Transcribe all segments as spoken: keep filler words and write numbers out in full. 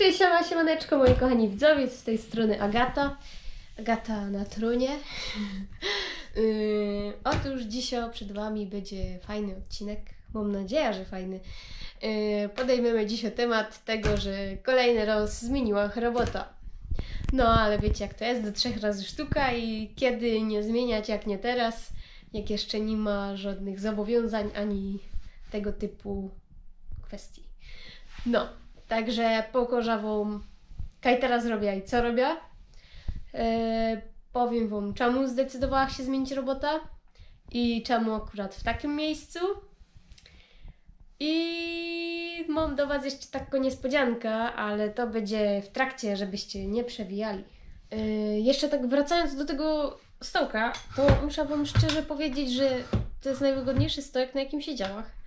Cześć, siema, siemaneczko, moi kochani widzowie, z tej strony Agata. Agata na tronie. Yy, otóż dzisiej przed wami bydzie fajny ôdcinek. Mōm nadzieja, że fajny. Yy, podejmymy dzisiej temat tego, że kolejny rŏz zmiyniłach robota. No, ale wiycie, jak to je, do trzech razy sztuka i kedy niy zmiyniać, jak niy teroz, jak jeszcze niy ma żŏdnych zobowiōnzań ani tego typu kwestii. No, tak że pokŏża wōm, kaj teroz robia i co robia. E, powiym wōm, czymu zdecydowałach sie zmiynić robota i czymu akurat w takim miyjscu. I mōm do was jeszcze takŏ niyspodzianka, ale to bydzie w trakcie, żebyście niy przewijali. E, jeszcze tak wracajōnc do tego stołka, to musza wōm szczerze powiedzieć, że to je nojwygodniyjszy stołek, na jakim siedziałach.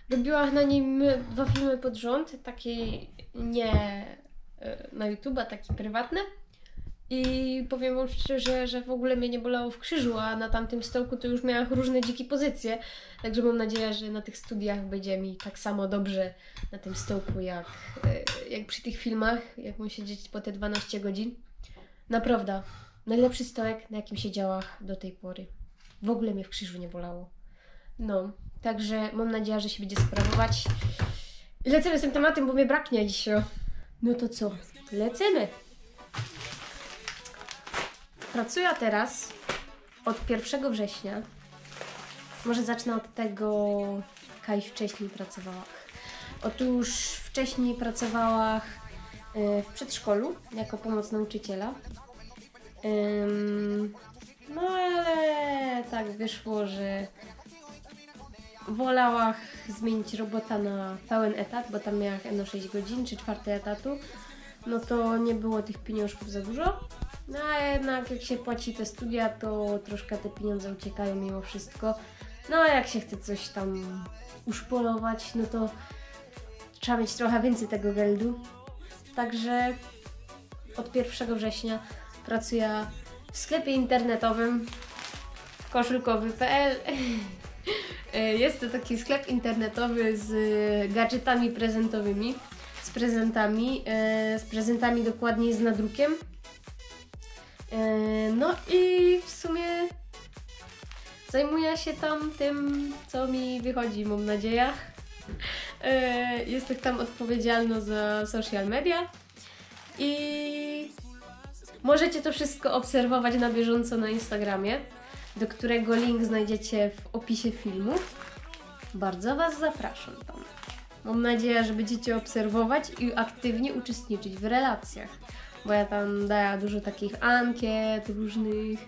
Robiłach na nim dwa filmy pod rzōnd, takie niy, e, na YouTube'a, takie prywatne. I powiym wōm szczerze, że w ogōle mie niy bolało w krziżu, a na tamtym stołku to już miałach rōżne dziki pozycje. Tak że mōm nadzieja, że na tych studiach bydzie mi tak samo dobrze na tym stołku jak, e, jak przi tych filmach, jak mōm siedzieć po te dwanŏście godzin. Naprŏwda, nojlepszy stołek, na jakim siedziałach do tyj pory. W ogōle mie w krziżu niy bolało. No, tak że mōm nadzieja, że sie bydzie sprawować. I lecymy z tym tematym, bo mie braknie dzisiej. No to co? Lecymy! Pracuja teroz ôd piyrszego września. Może zacznã ôd tego, kaj wcześnij pracowałach. Ôtōż wcześnij pracowałach, e, w przedszkolu jako pōmoc nauczyciela. Ym, no ale tak wyszło, że wolałach zmiynić robota na pełen etat, bo tam miałach ino sześć godzin, trzi czwarte etatu. No to niy było tych piniōnżkōw za dużo. No a jednak jak sie płaci te studia, to troszkã te piniōndze uciekajōm mimo wszystko. No a jak sie chce coś tam uszpolować, no to trzeba mieć trochã wiyncyj tego geldu. Tak że ôd piyrszego września pracuja w sklepie internetowym koszulkowy pl. E, je to taki sklep internetowy z gadżetami prezentowymi, z prezentami, e, z prezentami, dokładnij z nadrukiym. E, no i w sumie zajmuja sie tam tym, co mi wychodzi, mōm nadzieja. E, jŏ tam ôdpowiedzialnŏ za social media. I możecie to wszystko obserwować na bieżąco na Instagramie, do którego link znajdziecie w opisie filmu. Bardzo was zapraszam tam. Mam nadzieję, że będziecie obserwować i aktywnie uczestniczyć w relacjach, bo ja tam daję dużo takich ankiet różnych.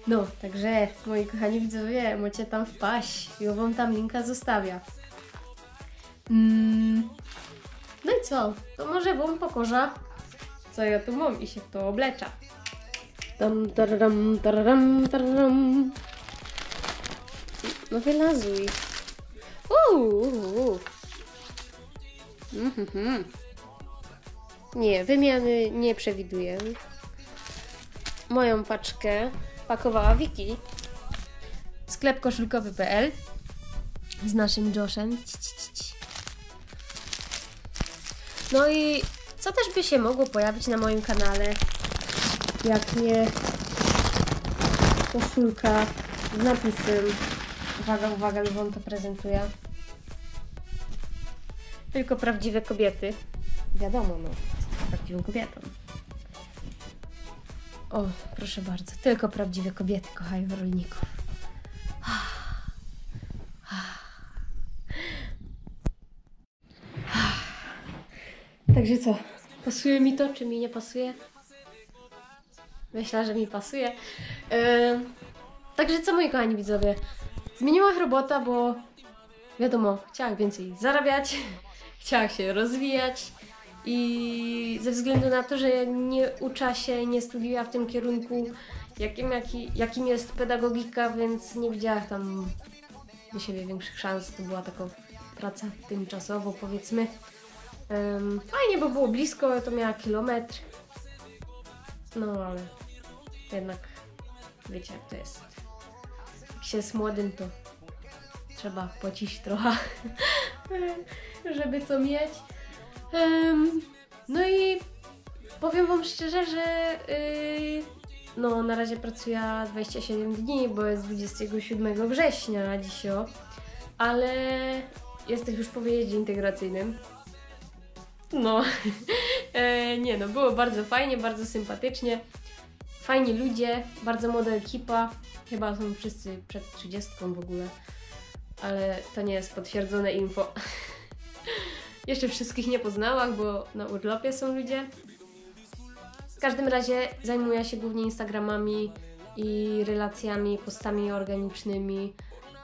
No, także, moi kochani widzowie, możecie tam wpaść. Ja wam tam linka zostawię. Mm. No i co? To może wam pokażę, co ja tu mam i się w to obleczę. Tam, tararam, tararam, tararam. No wylazuj. Uuu. Mhm. Nie, wymiany nie przewiduję. Moją paczkę pakowała Wiki. Sklep koszulkowy pl z naszym Joshem. No i co też by się mogło pojawić na moim kanale, jak nie koszulka z napisem. Uwaga, uwaga, już wam to prezentuję. Tylko prawdziwe kobiety. Wiadomo, no, jestem prawdziwą kobietą. O, proszę bardzo, tylko prawdziwe kobiety kochają rolników. Także co? Pasuje mi to, czy mi nie pasuje? Myślę, że mi pasuje. E, także co, moi kochani widzowie? Zmieniłam robotę, bo wiadomo, chciałam więcej zarabiać, chciałam się rozwijać i ze względu na to, że nie uczę się, nie studiuję w tym kierunku, jakim, jaki, jakim jest pedagogika, więc nie widziałam tam u siebie większych szans. To była taka praca tymczasowo, powiedzmy. Em, fajnie, bo było blisko, to miała kilometr. No, ale jednak wiecie, jak to jest. Jak się jest młodym, to trzeba płacić trochę, żeby co mieć. Em, no i Powiym wōm szczerze, że yy, no na razie pracuja dwadzieścia siedym dni, bo je dwudziestego siódmego września dzisiej, ale je tych już po wyjeździe integracyjnym. No, e, niy no, było bardzo fajnie, bardzo sympatycznie. Fajni ludzie, bardzo młoda ekipa. Chyba sōm wszyscy przed trzidziestką w ogōle. Ale to niy je potwierdzōne info. Jeszcze wszystkich niy poznałach, bo na urlopie sōm ludzie. W kożdym razie zajmuja sie głōwnie Instagramami i relacjami, postami ôrganicznymi.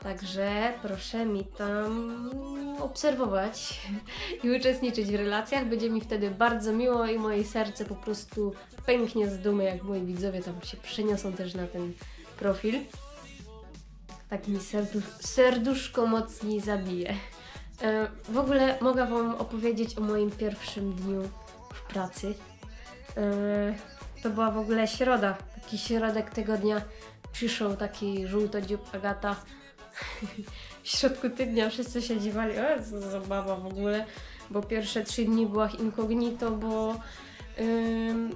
Także proszę mi tam obserwować i uczestniczyć w relacjach. Bydzie mi wtedy bardzo miło i moje serce po prostu pynnie z dumy, jak moi widzowie tam sie przeniosōm tyż na tyn profil. Tak mi serdusz-, serduszko mocnij zabije. E, w ogōle moga wōm ôpowiedzieć ô mojim piyrwszym dniu w pracy. E, to była w ogōle środa, taki środek tygodnia. Przyszoł taki żōłtodziōb Agata. W środku tydnia wszyscy sie dziwali, o, co za baba w ogōle, bo piyrwsze trzi dni była incognito, bo ym,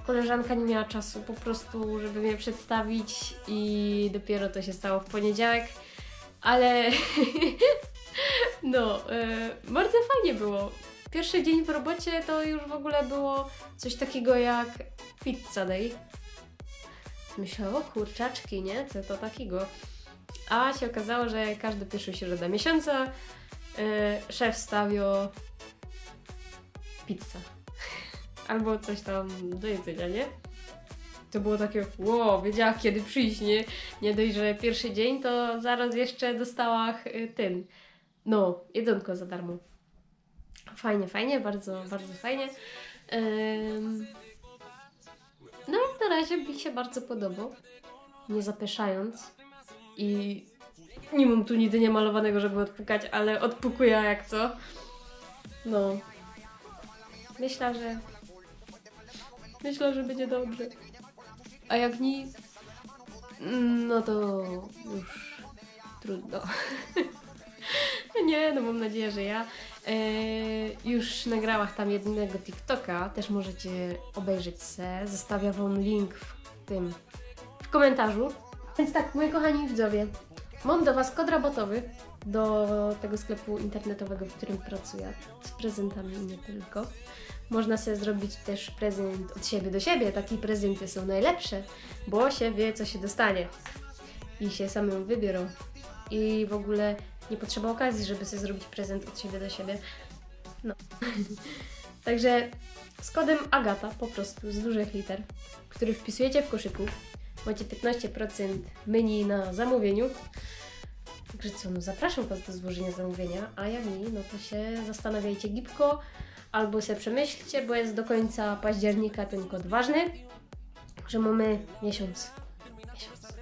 koleżanka niy miała czasu po prostu, żeby mie przedstawić i dopiero to sie stało w poniedziałek, ale no, y, bardzo fajnie było. Piyrwszy dziyń w robocie to już w ogōle było coś takigo jak pizza day. Myślałam, o kurczaczki, niy? Co to takigo? A sie ôkazało, że kożdŏ piyrwszŏ środa miesiōnca y, szef stawiŏ pizza. Abo coś tam do jedzynio, niy? To było takie, wow, wiedziała, kedy prziś, niy? Niy dość, że piyrwszy dziyń, to zarŏz jeszcze dostała y, tyn, no, jedzōnko za darmo. Fajnie, fajnie, bardzo, bardzo fajnie. Ym, no i na razie mi sie bardzo podobŏ. Niy zapyszajōnc. I niy mōm tu nigdy niy malowanego, żeby ôdpukać, ale ôdpukuja jak co. No. Myślã, że... Myślã, że bydzie dobrze. A jak niy, no to już trudno. Niy, no mōm nadzieja, że ja. E, już nagrała tam jednego TikToka, tyż możecie ôbejrzeć se. Zostawiã wōm link w tym, w kōmyntarzu. Więc tak, moji kochani widzowie, mōm do was kod rabatowy do tego sklepu internetowego, w którym pracuja, z prezentami i niy tylko. Można sobie zrobić tyż prezent ôd siebie do siebie. Taki prezenty sōm nojlepsze, bo sie wiy, co sie dostanie. I sie samymu wybiyrŏ. I w ogōle niy potrzeba ôkazji, żeby sobie zrobić prezent ôd siebie do siebie. No. Także z kodym Agata, po prostu z dużych liter, który wpisujecie w koszyku, mŏcie piętnaście procent mnij na zamōwiyniu. Także co, no zapraszōm was do złożyniŏ zamōwiyniŏ, a jak niy, no to sie zastanawiajcie gibko, abo se przemyślcie, bo je do kōńca października tyn kod ważny, że mōmy miesiōnc. Miesiōnc.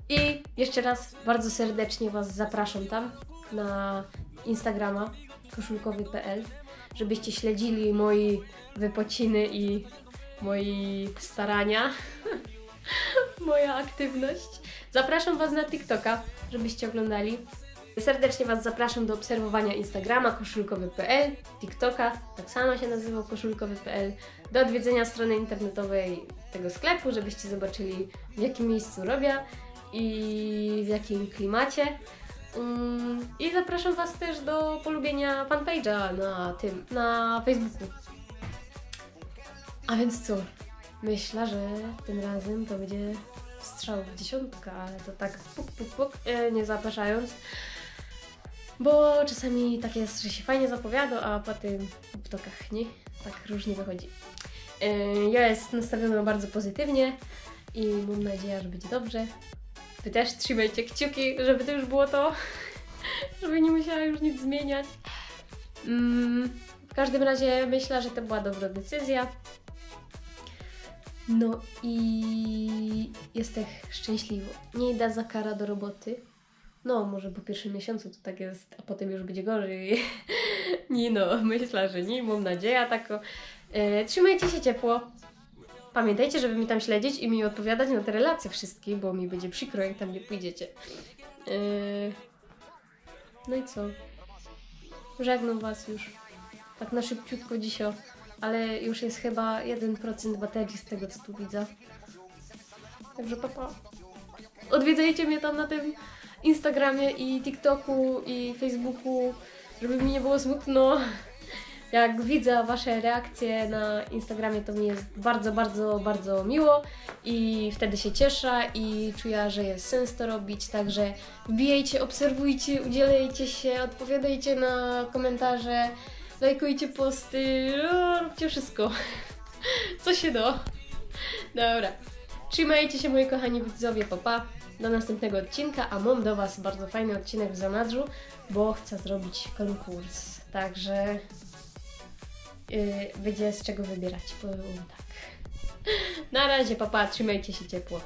I jeszcze raz bardzo serdecznie was zapraszōm tam na Instagrama koszulkowy pl, żebyście śledzili moje wypociny i moje starania, mojŏ aktywność. Zapraszōm was na TikToka, żebyście ôglōndali. Serdecznie was zapraszōm do obserwowaniŏ Instagrama koszulkowy pl, TikToka, tak samo sie nazywŏ koszulkowy pl, do ôdwiydzynio strōny internetowyj tego sklepu, żebyście zobaczyli, w jakim miyjscu robiã i w jakim klimacie. Mm, i zapraszōm was tyż do polubiyniŏ fanpage'a na tym, na Facebooku. A więc co? Myślã, że tym razym to bydzie strzał w dziesiōntka, ale to tak puk, puk, puk, e, niy zapyszajōnc. Bo czasami tak je, że sie fajnie zapowiadŏ, a potym w TikTokach niy. Tak rōżnie wychodzi. E, jŏ je nastawiyōnŏ bardzo pozytywnie i mōm nadzieja, że bydzie dobrze. Wy tyż trzimejcie kciuki, żeby to już było to, żeby niy musiała już nic zmiyniać. Mm, w kożdym razie myślã, że to była dobrŏ decyzjŏ. No i jŏ tak szczynśliwŏ. Niy idã za kara do roboty. No, może po piyrszym miesiōncu to tak je, a potym już bydzie gorzyj. Niy no, myślã, że niy, mōm nadzieja takõ. E, trzimejcie sie ciepło. Pamiyntejcie, żeby mi tam śledzić i mi ôdpowiadać na te relacje wszystkie, bo mi bydzie przikro, jak tam niy pōjdziecie. E, no i co? Żegnōm was już. Tak na szybciutko dzisiej. ale już jest chyba jeden procent baterii z tego, co tu widzę. Także papa. Odwiedzajcie mnie tam na tym Instagramie i TikToku i Facebooku, żeby mi nie było smutno. Jak widzę wasze reakcje na Instagramie, to mi jest bardzo, bardzo, bardzo miło i wtedy się cieszę i czuję, że jest sens to robić, także wbijajcie, obserwujcie, udzielajcie się, odpowiadajcie na komentarze, lajkujcie posty, no, róbcie wszystko, co się da. Dobra. Trzymajcie się, moi kochani widzowie, papa. Do następnego odcinka, a mam do was bardzo fajny odcinek w zanadrzu, bo chcę zrobić konkurs. Także yy, będzie z czego wybierać, powiem tak. Na razie, papa, trzymajcie się ciepło.